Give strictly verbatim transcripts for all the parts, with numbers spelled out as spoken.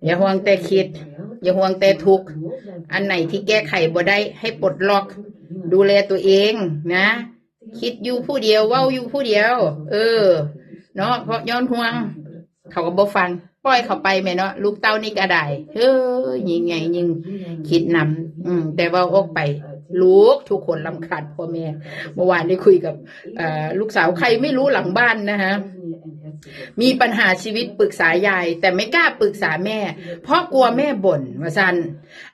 อย่าห่วงแต่คิด อย่าห่วงแต่ทุกข์ อันไหนที่แก้ไขบ่ได้ให้ปลดล็อก ดูแลตัวเองนะ คิดอยู่ผู้เดียว เว้าอยู่ผู้เดียว เออ เนาะ เพราะย้อนห่วง เขาก็บ่ฟัง ปล่อยเขาไปแม่เนาะ ลูกเต้านี่ก็ได้ เฮ้ย ยิ่งใหญ่ยิ่งคิดนำ อืม แต่เว้าออกไป ลูกทุกคนรำคาญพ่อแม่ เมื่อวานได้คุยกับ เอ่อ ลูกสาวใครไม่รู้หลังบ้านนะคะ มีปัญหาชีวิตปรึกษายาย แต่ไม่กล้าปรึกษาแม่ เพราะกลัวแม่บ่น ว่าซั่น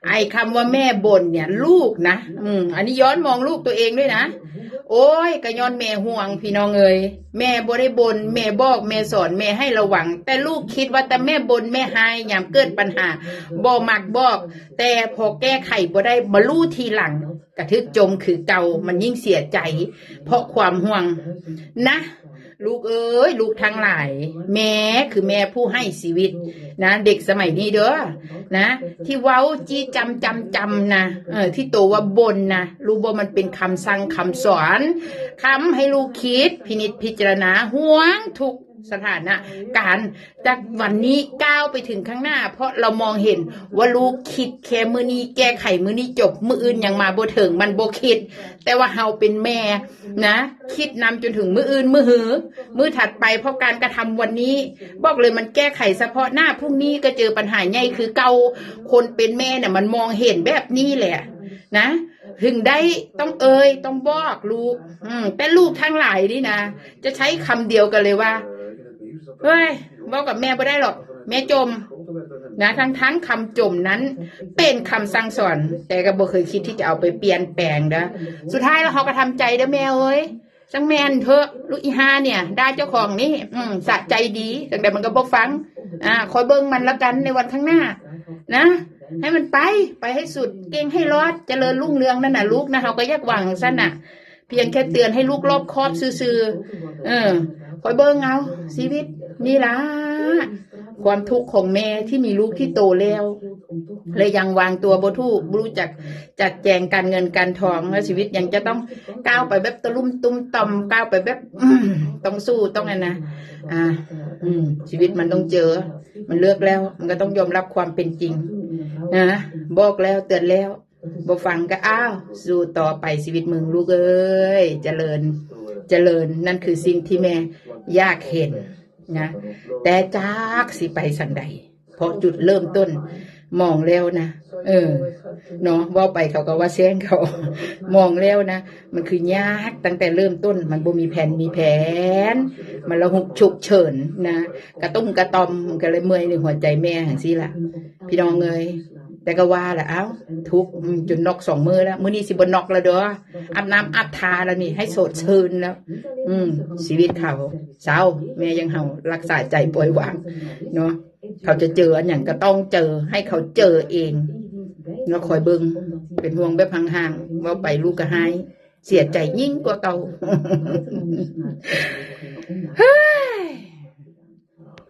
ไอ้คำว่าแม่บ่นเนี่ย ลูกนะ อืม อันนี้ย้อนมองลูกตัวเองด้วยนะ โอ้ย ก็ย้อนแม่ห่วงพี่น้องเอ้ย แม่บ่ได้บ่น แม่บอก แม่สอน แม่ให้ระวัง แต่ลูกคิดว่าแต่แม่บ่น แม่ไห้ ยามเกิดปัญหา บ่มักบอก แต่พอแก้ไขบ่ได้ มารู้ทีหลัง กระทึกจมคือเก่า มันยิ่งเสียใจ เพราะความห่วง นะ ลูกเอ้ย ลูกทั้งหลาย แม่คือแม่ผู้ให้ชีวิตนะ เด็กสมัยนี้เด้อ นะ ที่เว้าจี้จำจำจำนะ เออ ที่โตว่าบ่นนะ รู้บ่ มันเป็นคำสั่งคำสอน คำให้ลูกคิด พินิจพิจารณา ห่วงทุกสถานะการณ์ จากวันนี้ก้าวไปถึงข้างหน้า เพราะเรามองเห็นว่าลูกคิดแค่มื้อนี้ แก้ไขมื้อนี้จบ มื้ออื่นยังมาบ่ถึง มันบ่คิด แต่ว่าเฮาเป็นแม่นะ คิดนำจนถึงมื้ออื่นมื้อหือ มื้อถัดไป เพราะการกระทำวันนี้ บอกเลยมันแก้ไขเฉพาะหน้า พรุ่งนี้ก็เจอปัญหาใหญ่คือเก่า คนเป็นแม่เนี่ยมันมองเห็นแบบนี้แหละนะ ถึงได้ต้องเอ่ยต้องบอกลูก อืม แต่ลูกทั้งหลายนี่นะ จะใช้คำเดียวกันเลยว่า เฮ้ย เว้ากับแม่บ่ได้หรอก แม่จม นะ ทั้งๆ คำจมนั้น เป็นคำสั่งสอน แต่ก็บ่เคยคิดที่จะเอาไปเปลี่ยนแปลงเด้อ สุดท้ายแล้วเขาก็ทำใจเด้อแม่เอ้ย จั่งแม่นเถอะ ลูกอีห่าเนี่ย ด่าเจ้าของนี่ อืม สะใจดี จั่งใดมันก็บ่ฟัง อ่า คอยเบิ่งมันแล้วกันในวันข้างหน้า นะ ให้มันไป ไปให้สุด เก่งให้รอด เจริญรุ่งเรืองนั่นน่ะ ลูกนะ เขาก็อยากหวังซั่นน่ะ เพียงแค่เตือนให้ลูกรอบคอบซื่อๆ เออ คอยเบิ่งเอา ชีวิตนี่ล่ะ ความทุกข์ของแม่ที่มีลูกที่โตแล้ว และยังวางตัวบ่ถูก บ่รู้จักจัดแจงการเงินการทอง แล้วชีวิตยังจะต้องก้าวไปแบบตะลุ่มตุ้มต่อม ก้าวไปแบบ อืม ต้องสู้ ต้องอันนะ อ่า อืม ชีวิตมันต้องเจอ มันเลือกแล้ว มันก็ต้องยอมรับความเป็นจริง นะ บอกแล้ว เตือนแล้ว บ่ฟังก็ อ้าว สู้ต่อไปชีวิตมึงลูกเอ้ย เจริญ เจริญ นั่นคือสิ่งที่แม่อยากเห็นนะ แต่จักสิไปสังใด เพราะจุดเริ่มต้น มองแล้วนะ เออ เนาะ เว้าไปเขาก็ว่าแซงเขา มองแล้วนะ มันคือยากตั้งแต่เริ่มต้น มันบ่มีแผน มีแผน มันละหุกฉุกเฉินนะ กระตุ้มกระตอม มันก็เลยเมื่อยในหัวใจแม่จั่งซี้ล่ะ พี่น้องเอ้ย แต่ก็ว่าล่ะ เอ้า ทุกข์ อืม จนน็อกสองมื้อแล้ว มื้อนี้สิบ่น็อกแล้วเด้อ อาบน้ำอาบทาแล้วนี่ ให้สดชื่นแล้ว อืม ชีวิตเขา เศร้า แม่ยังเฮารักษาใจปล่อยวาง เนาะ เขาจะเจออันหยังก็ต้องเจอ ให้เขาเจอเอง แล้วคอยเบิ่ง เป็นห่วงแบบห่างๆ เว้าไปลูกก็ไห้ เสียใจยิ่งกว่าเก่า